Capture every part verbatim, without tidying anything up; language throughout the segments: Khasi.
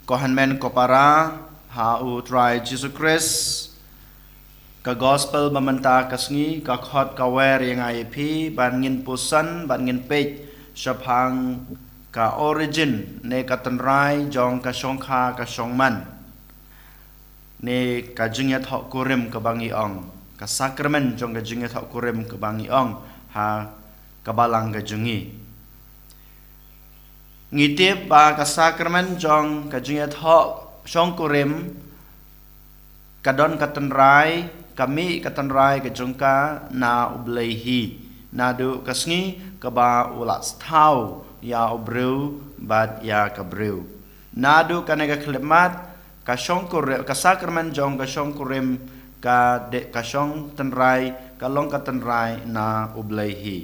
Ko hynmen ko para ha U Trai Jisu Khrist, ka gospel ba mynta ka sngi ka khot ka wer ïa nga ïa phi ban ngin puson, ban ngin peit shaphang ka origin ne ka tynrai jong ka shongkha ka shongman, ne ka jingïathoh kurim kaba ngi ong, ka sakramen jong ka jingïathoh kurim kaba ngi ong ha ka balang ka jong ngi. Ngi tip ba ka sakramen jong ka jingïathoh shongkurim ka don ka tynrai, ka mih ka tynrai ka jong ka na U Blei hi, naduh ka sngi kaba u la sngewthuh ïa u briew bad ïa ka briew. Naduh kane ka khyllipmat, ka shongkurim, ka sakramen jong ka shongkurim ka dei ka shong tynrai, ka long ka tynrai na U Blei hi.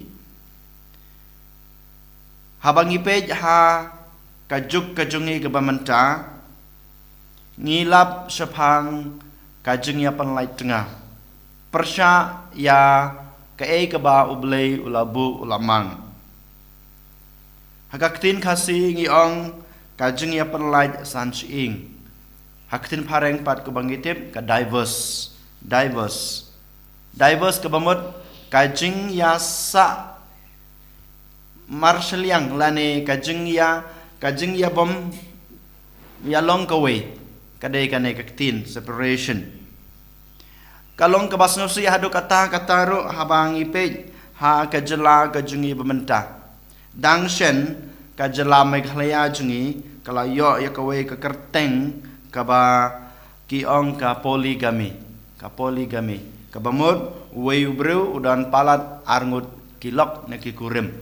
Haba ngi peit ha ka juk ka jong ngi kaba mynta, ngi lap shaphang ka jingïapynlait tnga pyrshah ïa kaei kaba U Blei u la buh u la mang. Ha ka ktien Khasi ngi ong ka jingïapynlait san shyieng. Ha ka ktien phareng pat kaba ngi tip ka divorce. Divorce. Divorce kaba mut ka jingïasah marshiliang lane ka jingïa, ka jingïabym ïalong kawei. Ka dei kane ka ktien separation. Ka long kaba sngewsih haduh katta katta ruh haba ngi peit ha ka jylla ka jong ngi ba mynta. Dang shen ka jylla Meghalaya jong ngi ka la ïoh ïa kawei ka kyrteng kaba ki ong ka polygamy. Ka polygamy kaba mut uwei u briew u don palat arngut ki lok ne ki kurim.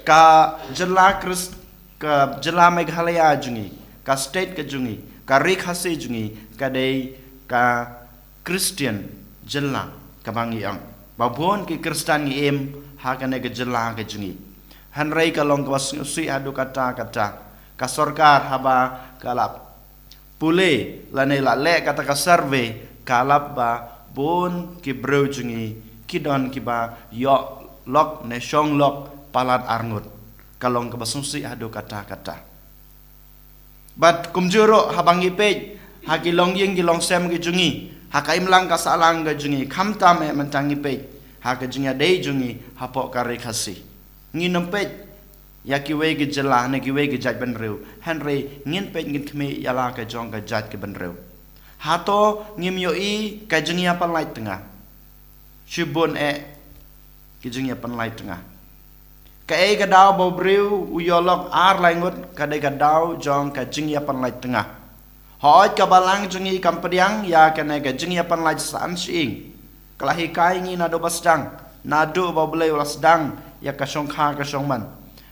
Ka jylla Khrist, ka jylla Meghalaya jong ngi, ka state ka jong ngi, ka ri Khasi jong ngi ka dei ka Khristan jylla kaba ngi ong. Ba bun ki Khristan ngi im ha kane ka jylla ka jong ngi. Hynrei ka long kaba sngewsih haduh katta katta. Ka sorkar haba ka la pule lane la leh kata ka survey ka lap ba bun ki briew jong ngi ki don kiba ïoh lok ne shong lok palat arngut. Ka long kaba sngewsih haduh katta katta. Bad kumjuh ruh haba ngi peit ha ki longïing ki longsem ki jong ngi, ha ka imlang ka sahlang ka jong ngi, khamtam eh mynta ngi peit ha ka jingïadei jong ngi hapoh ka ri Khasi. Ngin ym peit ïa kiwei ki jylla ne kiwei ki jaitbynriew, hynrei ngin peit ngin khmih ïa la ka jong ka jait ka bynriew. Hato ngim ïohi ka jingïapynlait tnga? Shibun eh ki jingïapynlait tnga. Kaei ka daw ba u briew u ïoh lok ar lai ngut ka dei ka daw jong ka jingïapynlait tnga. Hooid ka balang jong ngi kam pdiang ïa kane ka jingïapynlait san shyieng. Ka la hikai ngi naduh ba sdang, naduh ba U Blei u la sdang ïa ka shongkha ka shongman.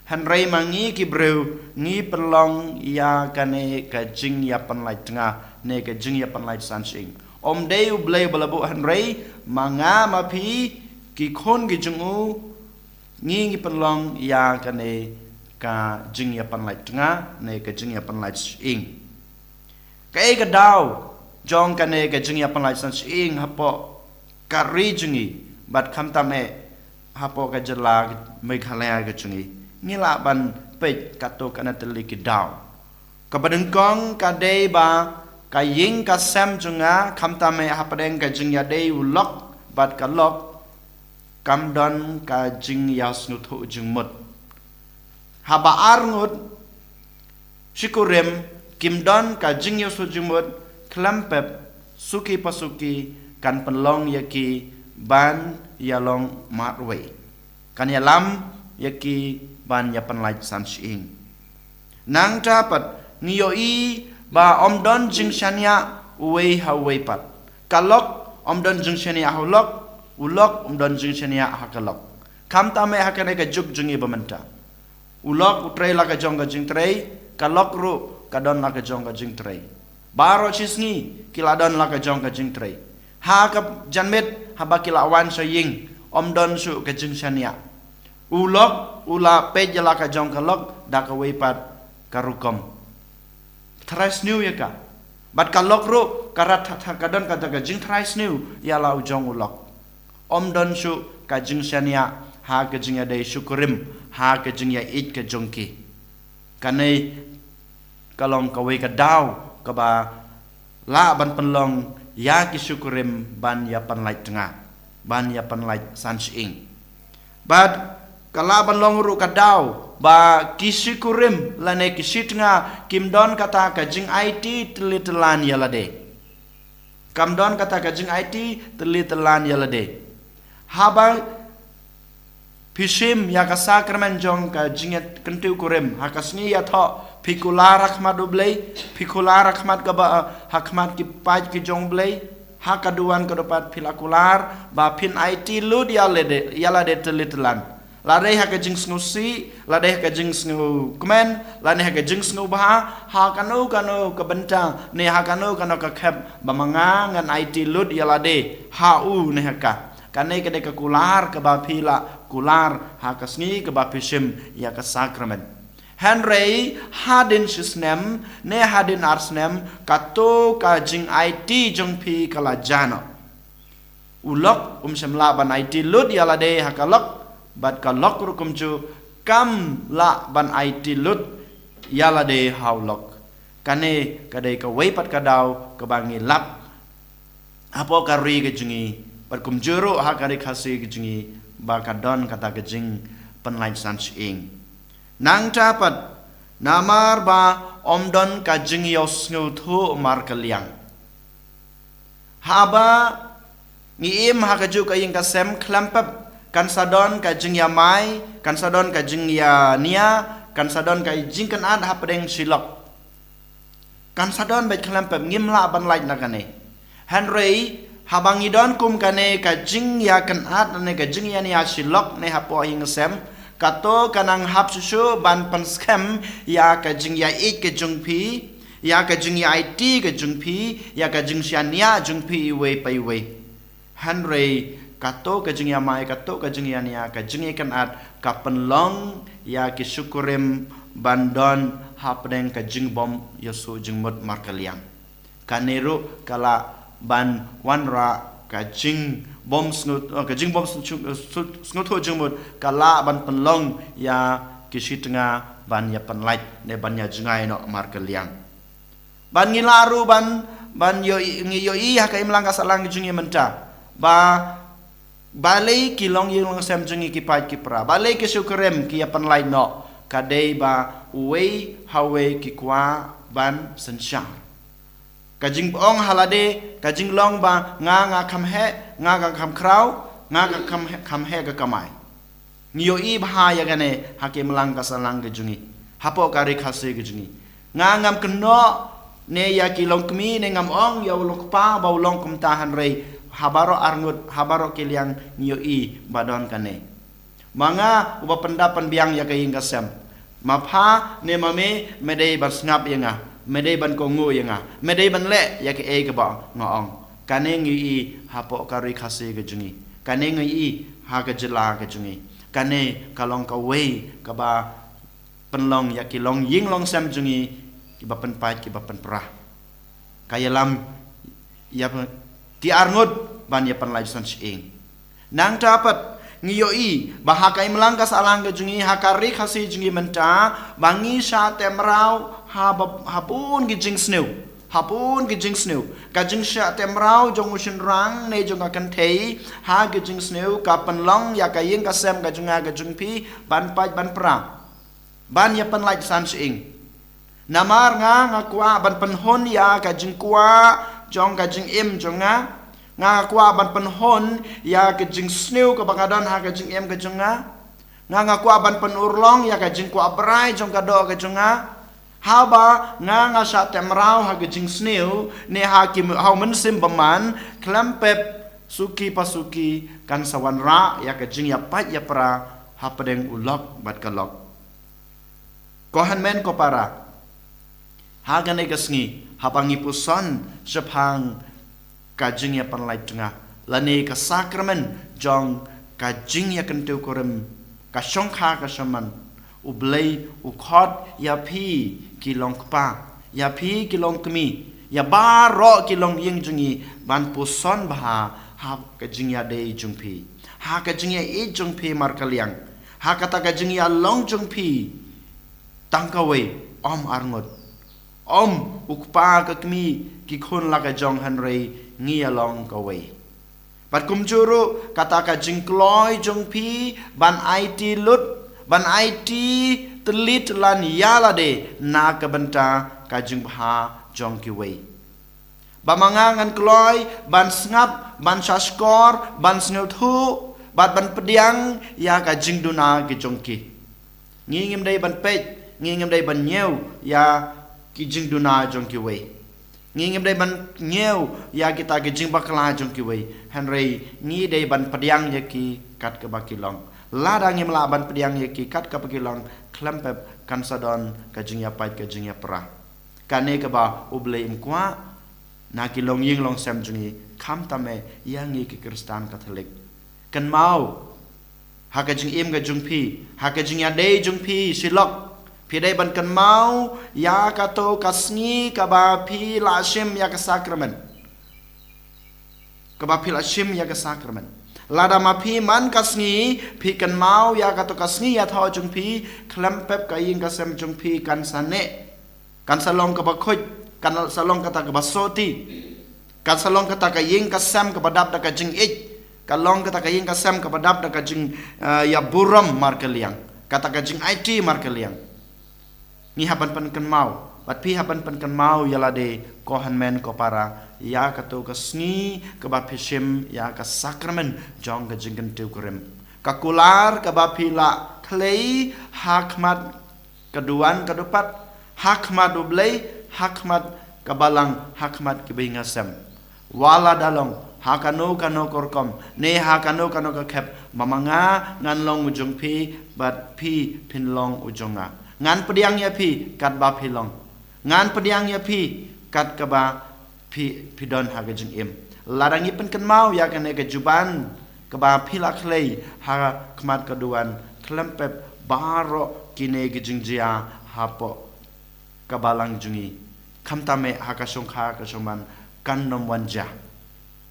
Hynrei ma ngi ki briew ngi pynlong ïa kane ka jingïapynlait tnga ne ka jingïapynlait san shyieng. Ym dei U Blei ba la buh hynrei ma nga ma phi ki khun ki jong u ngi ngi pynlong ïa kane ka jingïapynlait tnga ne ka jingïapynlait shyieng. Kaei ka daw jong kane ka jingïapynlait san shyieng hapoh ka ri jong ngi bad khamtam eh hapoh ka jylla Meghalaya ka jong ngi? Ngi lah ban peit katto katne tylli ki daw. Kaba nyngkong ka dei ba ka ïing ka sem jong nga khamtam eh hapdeng ka jingïadei u lok bad ka lok kam don ka jingïasngewthuh jingmut. Haba arngut shi kurim kim don ka jingïasngewthuh jingmut, khlem pep suki pa suki kan pynlong ïa ki ban ïalong marwei. Kan ïalam ïa ki ban ïapynlait san shyieng. Nangta pat ngi ïohi ba ym don jingshaniah uwei ha uwei pat. Ka lok ym don jingshaniah ha u lok, u lok ym don jingshaniah ha ka lok. Khamtam eh ha kane ka juk jong ngi ba mynta. U lok u trei la ka jong ka jingtrei, ka lok ruh ka don la ka jong ka jingtrei. Baroh shi sngi ki la don la ka jong ka jingtrei. Ha ka janmiet haba ki la wan sha ïing ym don shuh ka jingshaniah. U lok u la peit ïa la ka jong ka lok da kawei pat ka rukom. Trai sniew ïa ka. Bad ka lok ruh ka rat tha tha ka don kata ka jingtrai sniew ïa la u jong u lok. Ym don shuh ka jingshaniah ha ka jingïadei shi kurim, ha ka jingïaieit ka jong ki. Kane ka long kawei ka daw kaba lah ban pynlong ïa ki shikurim ban ïa pynlait tnga, ban ïa pynlait san shyieng. Bad ka lah ban long ruh ka daw ba ki shikurim lane ki shitnga kim don kata ka jingaiti tylli tyllan ïa lade. Kam don kata ka jingaiti tylli tyllan ïa lade. Haba phi shim ïa ka sakramen jong ka jingïakynthei kurim ha ka sngi ïathoh, phi kular ha khmat U Blei, phi kular ha khmat kaba, ha khmat ki paid ki jong U Blei, ha ka duwan ka dewpat phi la kular ba phin aiti lut ïa lade, ïa lade tylli tyllan. Lade ha ka jingsngewsih, lade ha ka jingsngewkmen, lade ha ka jingsngewbha, ha kano kano ka bynta ne ha kano kano ka khep ba ma nga ngan aiti lut ïa lade ha u ne ha ka. Kane ka dei ka kular kaba phi la kular ha ka sngi kaba phi shim ïa ka sakramen. Hynrei hadien shi snem ne hadien ar snem, kato ka jingaiti jong phi ka la jah noh. U lok um shym lah ban aiti lut ïa lade ha ka lok, bad ka lok ruh kumjuh kam lah ban aiti lut ïa lade ha u lok. Kane ka dei kawei pat ka daw kaba ngi lap hapoh ka ri ka jong ngi, bad kumjuh ruh ha ka ri Khasi ka jong ngi, ba ka don kata ka jingpynlait san shyieng. Nangta pat, namar ba ym don ka jingïasngewthuh markylliang. Haba ngi im ha kajuh ka ïing ka sem, khlem pep kan sa don ka jingïamai, kan sa don ka jingïania, kan sa don ka jingkynad hapdeng shi lok. Kan sa don beit, khlem pep, ngim lah ban lait na kane. Hynrei haba ngi don kum kane ka jingïakynad ne ka jingïania shi lok ne hapoh ïing sem, kato ka nang hap shuh shuh ban pynskhem ïa ka jingïaieit ka jong phi, ïa ka jingïaiti ka jong phi, ïa ka jingshaniah jong phi iwei pa iwei. Hynrei kato ka jingïamai, kato ka jingïania, ka jingïakynad ka pynlong ïa ki shikurim ban don hapdeng ka jingbym ïasuk jingmut markylliang. Kane ruh ka lah ban wanrah ka jingbym sngew, eh, ka jingbym sngew, sngew, sngewthuh jingmut, ka lah ban pynlong ïa ki shitnga ban ïa pynlait ne ban ïa jngai noh markylliang. Ban ngi lah ruh ban, ban ïohi, ngi ïohi ha ka imlang ka sahlang jong ngi mynta ba balei ki longïing longsem jong ngi, ki paid ki para, balei ki shikurim ki ïa pynlait noh, ka dei ba uwei ha uwei ki kwah ban synshar. Ka jingong ha lade ka jinglong ba nga nga kham heh, nga nga kham khraw, nga nga kham heh, kham heh ka kamai. Ngi ïohi bha ïa kane ha ka imlang ka sahlang ka jong ngi, hapoh ka ri Khasi ka jong ngi. Nga ngam kynnoh ne ïa ki longkmie ne ngam ong ïa u longkpa ba u long kumta, hynrei ha baroh arngut, ha baroh ki liang ngi ïohi ba don kane. Ma nga uba pyndap pynbiang ïa ka ïing ka sem, ma pha ne ma me, me dei ban sngap ïa nga, me dei ban kohnguh ïa nga, me dei ban leh ïa kaei kaba nga ong. Kane ngi ïohi hapoh ka ri Khasi ka jong ngi. Kane ngi ïohi ha ka jylla ka jong ngi. Kane ka long kawei kaba pynlong ïa ki longïing longsem jong ngi kiba pynpait, kiba pynpra. Ka ïalam ïa ki arngut ban ïa pynlait san shyieng. Nangta pat ngi ïohi ba ha ka imlang ka sahlang ka jong ngi, ha ka ri Khasi jong ngi mynta, ba ngi shah teh mraw ha ba, ha bun ki jingsniew, ha bun ki jingsniew. Ka jingshah teh mraw jong u shynrang ne jong ka kynthei ha ki jingsniew ka pynlong ïa ka ïing ka sem ka jong nga ka jong phi ban pait ban pra, ban ïa pynlait san shyieng. Namar nga nga kwah ban pynhun ïa ka jingkwah jong ka jingim jong nga. Nga nga kwah ban pynhun ïa ka jingsniew kaba nga don ha ka jingim ka jong nga. Nga nga kwah ban pynurlong ïa ka jingkwah brai jong ka doh ka jong nga. Haba nga nga shah teh mraw ha ka jingsniew ne ha ki, ha u mynsiem bymman, khlem pep suki pa suki kan sa wanrah ïa ka jingïapait ïapra hapdeng u lok bad ka lok. Ko hynmen ko para, ha kane ka sngi haba ngi puson shaphang ka jingïapynlait tnga lane ka sakramen jong ka jingïakynthei kurim, ka shongkha ka shaman, U Blei u khot ïa phi ki longkpa, ïa phi ki longkmie, ïa baroh ki longïing jong ngi ban puson bha ha ka jingïadei jong phi, ha ka jingïaieit jong phi markylliang, ha kata ka jingïalong jong phi tang kawei, ym arngut. Ym u kpa ka kmie ki khun la ka jong, hynrei ngi ïa long kawei. Bad kumjuh ruh kata ka jingkloi jong phi ban aiti lut, ban aiti tylli tyllun ïa lade na ka bynta ka jingbha jong kiwei. Ba ma nga ngan kloi ban sngap, ban shahshkor, ban sngewthuh, bad ban pdiang ïa ka jingduna ki jong ki. Ngi ngim dei ban peit, ngi ngim dei ban ñiew ïa ki jingduna jong kiwei. Ngi ngim dei ban ñiew ïa kita ki jingbakla jong kiwei. Hynrei ngi dei ban pdiang ïa ki kat kaba ki long. Lada ngim lah ban pdiang ïa ki kat kaba ki long, khlem pep kan sa don ka jingïapait ka jingïapra. Kane kaba U Blei um kwah na ki longïing longsem jong ngi, khamtam eh ïa ngi ki Khristan Katholik. Kynmaw, ha ka jingim ka jong phi, ha ka jingïadei jong phi shi lok, phi dei ban kynmaw ïa kato ka sngi kaba phi la shim ïa ka sakramen. Kaba phi la shim ïa ka sakramen. Lada ma phi man ka sngi phi kynmaw ïa kato ka sngi ïathoh jong phi, khlem pep ka ïing ka sem jong phi kan sa neh. Kan sa long kaba khuid, kan sa long kata kaba sohti. Kan sa long kata ka ïing ka sem kaba dap da ka jingïeit. Ka long kata ka ïing ka sem kaba dap da ka jing, eh, ïaburom markylliang. Kata ka jingaiti markylliang. Ngi hap ban pynkynmaw, bad phi hap ban pynkynmaw ïa lade, ko hynmen ko para, ïa kato ka sngi kaba phi shim ïa ka sakramen jong ka jingkyntiew kurim. Ka kular kaba phi la khlei ha khmat ka duwan ka dupat, ha khmat U Blei, ha khmat ka balang, ha khmat ki baïing sem. Wat la da long ha kano kano ka rukom, ne ha kano kano ka khep, ba ma nga ngan long u jong phi, bad phi phin long u jong nga. Ngan pdiang ïa phi katba phi long. Ngan pdiang ïa phi kat kaba phi, phi don ha ka jingim. Lada ngi pynkynmaw ïa kane ka juban kaba phi la khlei ha khmat ka duwan, khlem pep baroh kine ki jingjia hapoh ka balang jong ngi, khamtam eh ha ka shongkha ka shongman kan ym wan jia.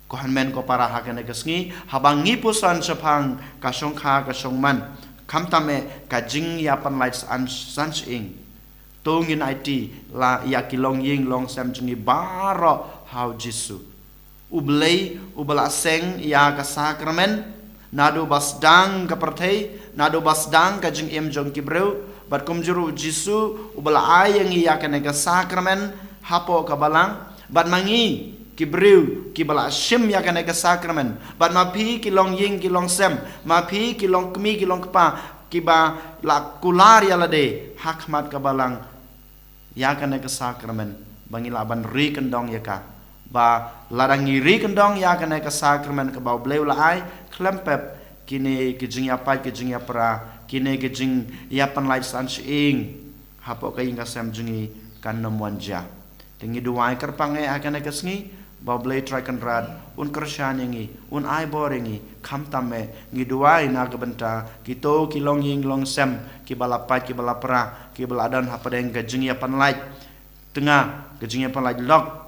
Ko hynmen ko para, ha kane ka sngi haba ngi puson shaphang ka shongkha ka shongman, khamtam eh ka jingïapynlait san, san shyieng, to ngin aiti la ïa ki longïing longsem jong ngi baroh ha U Jisu. U Blei uba la seng ïa ka sakramen naduh ba sdang ka pyrthei, naduh ba sdang ka jingim jong ki briew, bad kumjuh ruh U Jisu uba la ai ïa ngi ïa kane ka sakramen hapoh ka balang, bad ma ngi ki briew kiba la shim ïa kane ka sakramen, bad ma phi ki longïing ki longsem, ma phi ki longkmie ki longkpa kiba la kular ïa lade ha khmat ka balang ïa kane ka sakramen, ba ngi lah ban ri kyndong ïa ka. Ba lada ngi ri kyndong ïa kane ka sakramen kaba U Blei u la ai, khlem pep kine ki jingïapait ki jingïapra, kine ki jingïapynlait san shyieng hapoh ka ïing ka sem jong ngi kan ym wan jia. Te ngi duwai kyrpang eh ha kane ka sngi ba U Blei Trai Kynrad un kyrshan ïa ngi, un ai bor ïa ngi, khamtam eh ngi duwai na ka bynta kito ki longïing longsem kiba la pait kiba la pra, kiba la don hapdeng ka jingïapynlait tnga, ka jingïapynlait lok,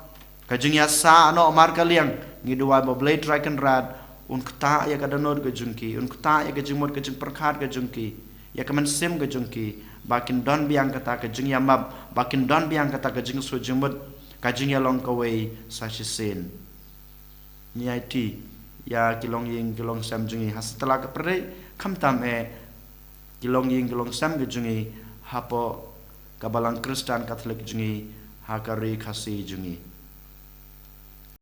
ka jingïasah noh markylliang. Ngi duwai ba U Blei Trai Kynrad un ktah ïa ka dohnud ka jong ki, un ktah ïa ka jingmut ka jingpyrkhat ka jong ki, ïa ka mynsiem ka jong ki, ba kin don biang kata ka jingïamap, ba kin don biang kata ka jingsuh jingmut, ka jingïalong kawei sa shisien. Ngi aiti ïa ki longïing ki longsem jong ngi ha satlak ka pyrthei, khamtam eh ki longïing ki longsem ka jong ngi hapoh ka balang Khristan Katholik jong ngi ha ka ri Khasi jong ngi.